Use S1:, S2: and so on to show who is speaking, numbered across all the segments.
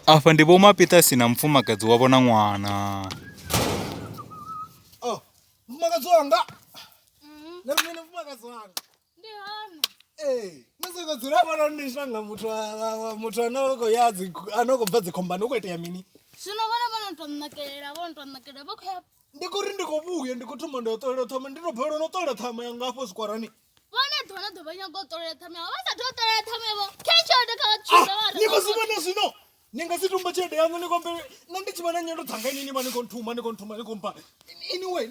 S1: Afha ndi Vho Mapitasi na mufumakadzi wavho na ṅwana.
S2: Oh, mufumakadzi wanga. Nṋe ri mini mufumakadzi wanga?
S3: Ndi hone.
S2: Ee, musi khou dzula hafhanoni ndi shanga muthu muthu ane a khou ya dzi ane a khou bva dzikhombani hu khou itea mini?
S3: Zwino vhone vho no tou nakelela vho no tou nakelela vha khou ya
S2: Ndi khou ri ndi khou vhuya ndi khou thoma nda yo ṱolela ṱhama ndi tou balelwa no ṱolela ṱhama yanga hafho zwikwara.
S3: Vhone ḓuvha na ḓuvha nyaga u ṱolela ṱhama yavho vha sa tou ṱolela ṱhama yavho khe tshelede kha vha tshumbe vha
S2: Ni khou zwi vhona zwino? Ni nga si tumba tshelede yaṋu ni khou mphe nṋe ndi tshi vha na nyendo dzanga ini ni vha ni khou nthuma ni khou nthuma ni khou mpha anyway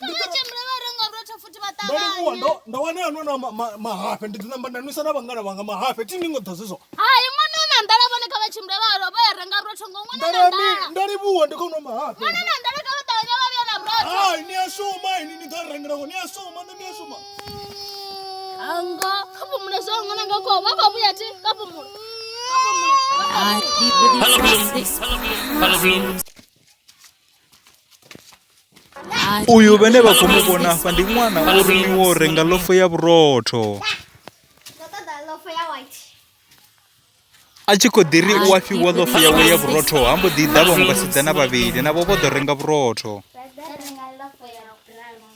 S3: Kha vha tshimbile vha renga vhurotho futhi vha
S2: ndo livhuwa
S3: ṱavhanye.
S2: ndo ndo wana ano na mahafhe ndi ḓo namba nda nwisa na vhangana vhanga mahafhe thi ni ngo ḓa zwezwo.
S3: Hai ṅwana u na nḓala vhone kha vha tshimbile vha vha ya renga vhurotho ngo ṅwana
S2: Nḓala
S3: na
S2: ya mini?
S3: nḓala.
S2: Ndo livhuwa ndi khou nwa mahafhe.
S3: Ṅwana na nḓala kha vha ṱavhanye vha vhuye na vhurotho.
S2: Hai ni a shuma ini ni ḓo rengela ngo ni a shuma nṋe ni a shuma.
S3: Anga kha fhumule zwa ṅwana nga khou vha khou vhuya thi kha fhumule. Kha fhumule. Vha khou vhuya.
S1: Uyu vhane vha khou mu vhona afha ndi ṅwana o rumiwa u renga ḽofo ya vhurotho.
S4: Ndo ṱoḓa ḽofo ya white.
S1: A tshi khou ḓi ri u a fhiwa ḽofo yawe ya vhurotho ha mbo ḓi ḓa vhaṅwe vhasidzana vhavhili navho vho ḓo renga vhurotho.
S4: Nda renga ḽofo ya brown.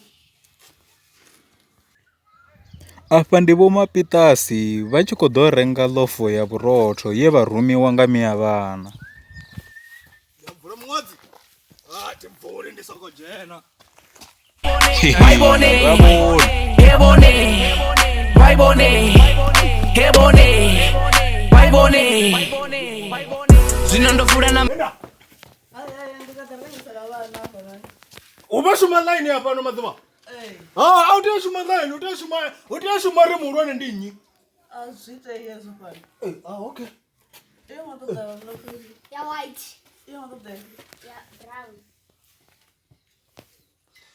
S1: Afha ndi Vho Mapitasi vha tshi khou ḓo renga ḽofo ya vhurotho ye vha rumiwa nga miavhana.
S2: Mvula muṅwadzi. Ah, thi mvuli ndi soko dzhena.
S5: Zwino ndo fula na
S2: U vha shuma line hafha ano maḓuvha. Ha, a u tea u shuma line, u tea u shuma, u tea u shuma ri muhulwane ndi nnyi?
S6: A zwi itei hezwo fhano.
S2: Eh, ah, okay.
S6: Iyo nga ṱoḓa ḽofo
S4: Ya white.
S6: iyo nga ṱoḓa
S4: Ya brown.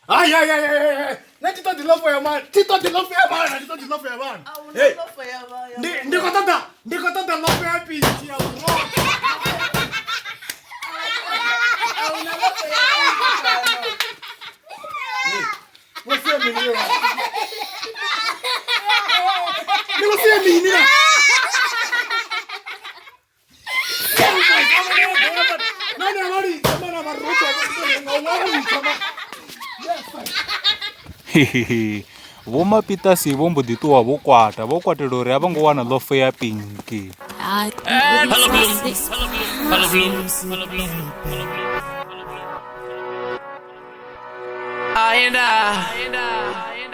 S2: Hai, hai, hai, hai, hai. Nṋe thi ṱoḓi ḽofo ya vhana. Thi ṱoḓi ḽofo ya vhana, thi ṱoḓi ḽofo ya vhana.
S6: A huna
S2: Hey,
S6: ḽofo ya vha ya
S2: ndi ndi khou ṱoḓa, ndi khou ṱoḓa ḽofo ya pinki ya vhurotho.
S6: A huna ḽofo ya pinki fhano.
S2: Vho sia mini yo? Ni khou sia mini na?
S1: Vho Mapitasi vho mbo ḓi ṱuwa vho kwata vho kwatela uri a vho ngo wana ḽofo ya pinki.
S5: Aenda.